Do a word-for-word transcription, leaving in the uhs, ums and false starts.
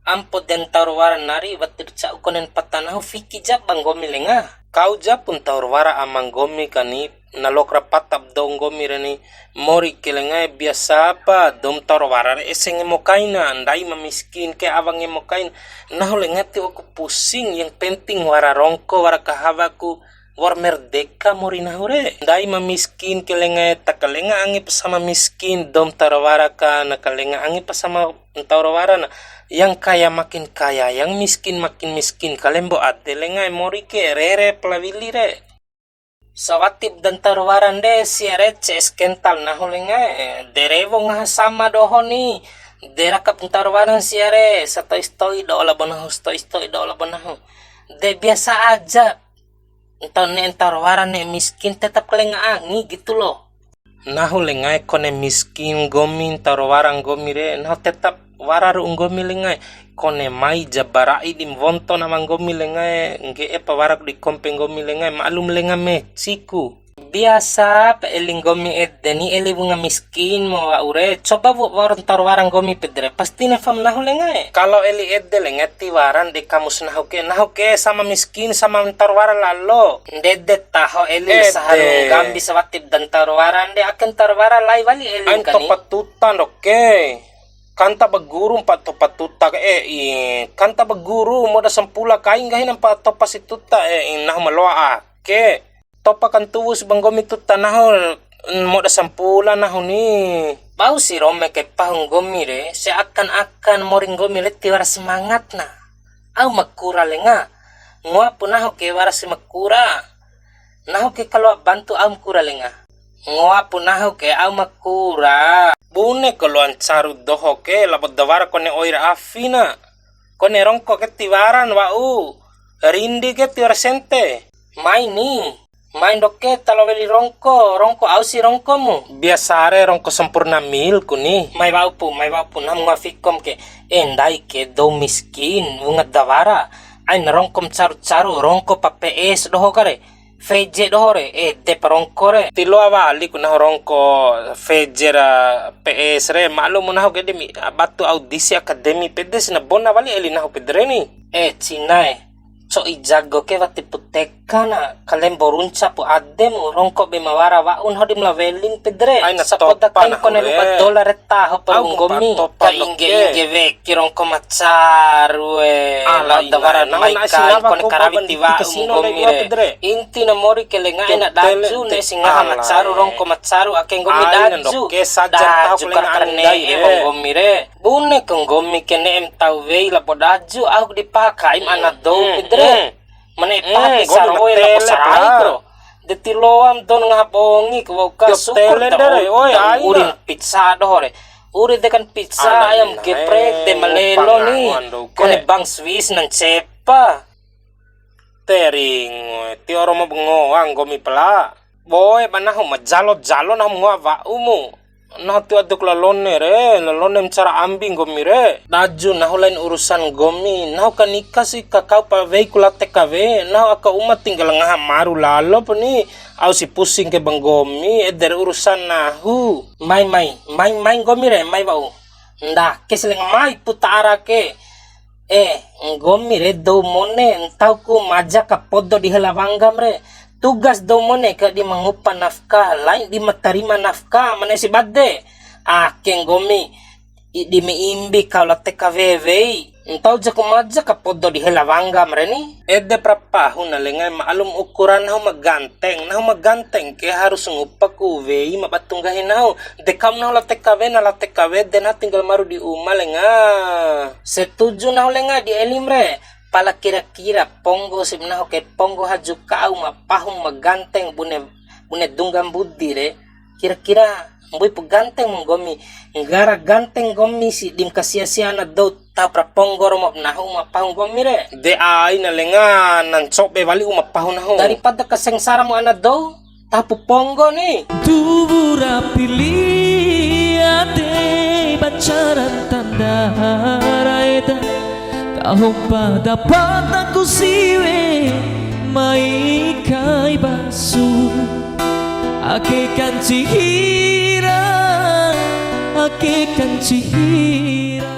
Ampo de ntau ra wara nari, wati di ca'u konen pata nahu, fiki ja ba nggomi lenga. Kau ja pu ntau ra wara ama nggomi kani, na loak ra pata ba dou nggomi re ni, mori ke lenga e, biasa pa dou ma ntau ra wara re ese ngemo kaina, ndai ma miskin ke awa ngemo kain. Nahu lenga ti wa'uku pusing, yang penting wara rongko, wara kahawaku, wa'ur merdeka mori nahu re. Ndai ma miskin ke lenga e, ta kalenga angi pa sama miskin, dou ma ntau ra wara ka, na kalenga angi pa sama ntau ra wara na. Yang kaya makin kaya, yang miskin makin miskin. Kalembo ade lenga e, mori ke rere pala wili re. Sawatip da ntau ra wara nde, sia re C S kental nahu lenga e, de rewo ngaha sama doho ni. De rakap ntau ra wara sia re, sato'i-sato'i do'o labo nahu, sato'i-sato'i do'o labo nahu. De biasa aja. Ntau ne'e ntau ra wara, ne'e miskin tetap kalenga angi gitu loh. Nahu lenga e, kone miskin nggomi, ntau ra wara nggomi re, nahu tetap wara ru'u nggomi lenga e. Kone mai ja ba ra'i di ma wonto na ama nggomi lenga e, ngge'e pa waraku di kompe nggomi lenga e, maklum lenga meciku. Biasa pa eli nggomi ede ni, eli wunga miskin mu wa'u re, coba wu-, wa'ur ntau ra wara nggomi pede re, pasti nefa mu nahu lenga e. Kalo eli ede lenga e, tiwara ndede kamus nahu ke, nahu ke sama miskin sama ntau ra wara lalo. Ndede taho eli. Ede. Saharu nggambi sawatip da ntau ra wara, nde ake ntau ra wara lai wali eli. Ain kani. Topa tuta ndoke. Kanta ba guru mpa topa tuta ke, e, i, kanta ba guru moda sampula kai nggahi na mpa topa si tuta, e, i, nahu ma loa ake. Topa kantuwu si ba nggomi tuta nahu, moda sampula nahu ni. Bau si rome ke pahu nggomi re, seakan-akan mori nggomi re tiwara semangat na. Au ma kura lenga. Ngoa pu nahu ke wara si ma kura. Nahu ke kaloa bantu au ma kura lenga. Ngoa pu nahu ke au ma kura. Bune kaloa ncaru doho ke, labo da wara kone oi ra afi na. Kone rongko ke tiwaran wa'u. Rindi ke tiwara sente. Mai ni. Mai ndoke ta loa weli rongko, rongko au si rongkomu. Biasa re rongko Sempurna Milk ku ni. Mai wa'u pu, mai wa'u pu, nahu ma ngoa fikom ke. E, ndai ke dou miskin, wunga da wara. Ain rongko ma caru-caru, rongko pa P S doho ka re. V J doho re, ede pa rongko re. Tiloa wali ku nahu rongko V J ra P S re, maklum nahu ke demi batu audisi akademi, pede si na bona wali eli nahu pede re ni. E, cina e. Co'i jago ke wati pu teka na, kalembo runca pu ademu, rongko be ma wara wa'un hodi ma lao welin pede re. Aina sapoda topa kain nahu kone re. Rupa dola re taho pa. Au nggomi. Topa ka ingge-ingge weki rongko ma caru e. Ala lao da wara ina, mai na kai sinawa kone ko karawi baban tiwa di kasino nggomi ndai re. Pede re. Inti na mori ke lenga ina. Tele daju ne. Ne'e si ngaha ma caru e. Rongko ma caru ake nggomi. Aina daju. Ndoke saja. Daju tahu ka lenga karane andai e re. Nggomi re. Bune ke nggomi ke ne'e ma tau wei labo daju, au di paha kaim ana dou pede re. Mane paha saroe labo sarai kro. De tiloam dou ngaha bongi ke wa'u ka. Syukur ta oi, urin pizza doho re. Uri de kan pizza ayam geprek de malelo ni. Kone bang Swiss nan cepa. Teringo, ti oro ma bengoa nggomi pala. Boe ba nahu ma jalo-jalo nahu ma ngoa wa'umu. Nahu ti aduk lalone re, lalone ma cara ambi nggomi re. Daju nahu lain urusan nggomi, nahu ka nika si ka kau pa wei ku lao T K W, nahu aka uma tinggal ngaha maru lalo pa ni, au si pusing ke ba nggomi, ede re urusan nahu. Mai, mai, mai, mai nggomi re, mai wa'u. Ndake si lenga mai puta ara ke. Eh, nggomi re dou mone, ntauku maja kapodo di hela wanggam re. Tugas dou mone ke di ma ngupa nafkah, lain di ma tarima nafkah, mane si bade. Ake nggomi, i di ma imbi kau lao T K W wei. Ntau jaku maja kapodo di hela wanggam re ni. Ede pra pahu na lenga, maklum ukuran nahu ma ganteng, nahu ma ganteng ke harus ngupa ku wei ma batu nggahi nahu. De kau nahu lao T K W, na lao T K W de nahu tinggal maru di uma lenga. Setuju nahu lenga di elim re. Pala kira-kira ponggo si ba nahu ke ponggo haju kau ma pahu ma ganteng bune, bune dungga mbudi re. Kira-kira mbuipu ganteng mu nggomi, nggara ganteng nggomi si di ma kasia-sia ana dou taho pra ponggo romo ba nahu uma pahu nggomi re. De aina lenga na ncobe wali uma pahu nahu. Daripada kasengsara mu ana dou, tahopu ponggo ni. Duwura pili ade ba caran tanda raeda. Kahompa dapata ku siwe mai kai basu. Ake kanci hira, ake kanci hira.